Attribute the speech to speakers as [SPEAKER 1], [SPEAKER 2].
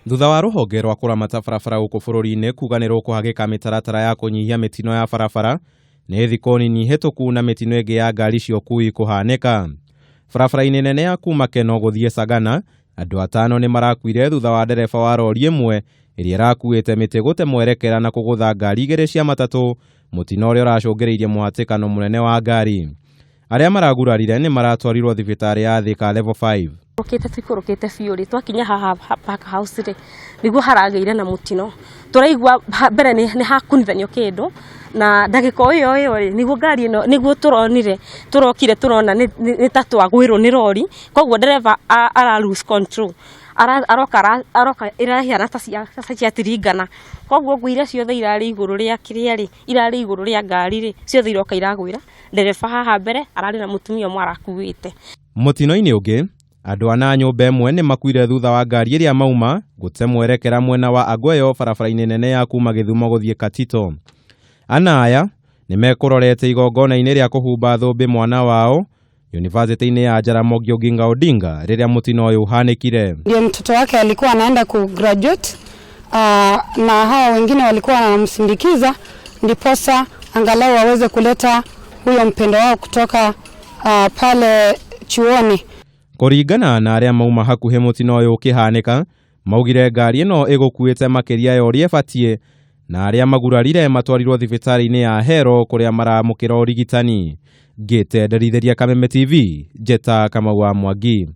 [SPEAKER 1] Thutha wa rũhonge rwa kũramata barabara gũkũ bũrũri-inĩ kuga nĩ rũkũhagĩka mĩtaratara ya kũnyihia mĩtino ya barabara, nĩ thikũ nini hĩtũku na mĩtino ĩngĩ ya ngari cia ũkui kũhanĩka. Barabara-inĩ nene ya kuma Keno gũthiĩ Sagana, andũ atano nĩ marakuire thutha wa ndereba wa rori ĩmwe ĩrĩa ĩrakuĩte mĩtĩ gũte mwerekera na kũgũtha ngari igĩrĩ cia matatũ, mũtino ũrĩa ũracũngĩrĩirie mũhatĩkano mũnene wa ngari. Arĩa maragurarire nĩ maratwarirwo thibitarĩ ya Thika Level 5.
[SPEAKER 2] Tũkĩte tũikũrũkĩte biũ rĩ, twakinya haha Park House rĩ, nĩguo haragĩire na mũtino. Tũraigua mbere nĩ hakunithanio kĩndũ, na ndagĩka o ĩyo ĩyo rĩ, nĩguo ngari ĩno, nĩguo tũronire, tũrokire tũrona nĩ ta twagwĩrwo nĩ rori, koguo ndereba ara lose control. Aroka aroka ĩrahiana ta ciatiringana. Koguo ngũ iria ciothe irarĩ igũrũ rĩa kĩrĩa rĩ, irarĩ igũrũ rĩa ngari rĩ, ciothe iroka iragwĩra ndereba haha mbere ararĩ na mũtumia ũmwe arakuĩte.
[SPEAKER 1] Mũtino-inĩ ũngĩ, andũ ana a nyũmba ĩmwe nĩ makuire thutha wa ngari ĩrĩa mauma gũte mwerekera mwena wa Agweyo barabara-inĩ nene ya kuma Gĩthumo gũthiĩ Katito. Ana aya nĩ mekũrorete igongona-inĩ rĩa kũhumba thũmbĩ mwana wao yunivasĩtĩ-inĩ ya Jaramogi Oginga Odinga rĩrĩa mũtino ũyũ ũhanĩkire.
[SPEAKER 3] Ndio mtoto wake alikuwa anaenda ku graduate na hawa wengine walikuwa wanamsindikiza ndiposa angalau waweze kuleta huyo mpendo wao kutoka pale chuoni.
[SPEAKER 1] Kũringana na arĩa mauma hakuhĩ mũtino ũyũ ũkĩhanĩka, maugire ngari ĩno ĩgũkuĩte makĩria ya ũrĩa ĩbatiĩ na arĩa magurarire matwarirwo thibitarĩ-inĩ ya Ahero kũrĩa maramũkĩra ũrigitani. Ngĩte nderithĩria Kameme TV, Njeta Kamau wa Mwangi.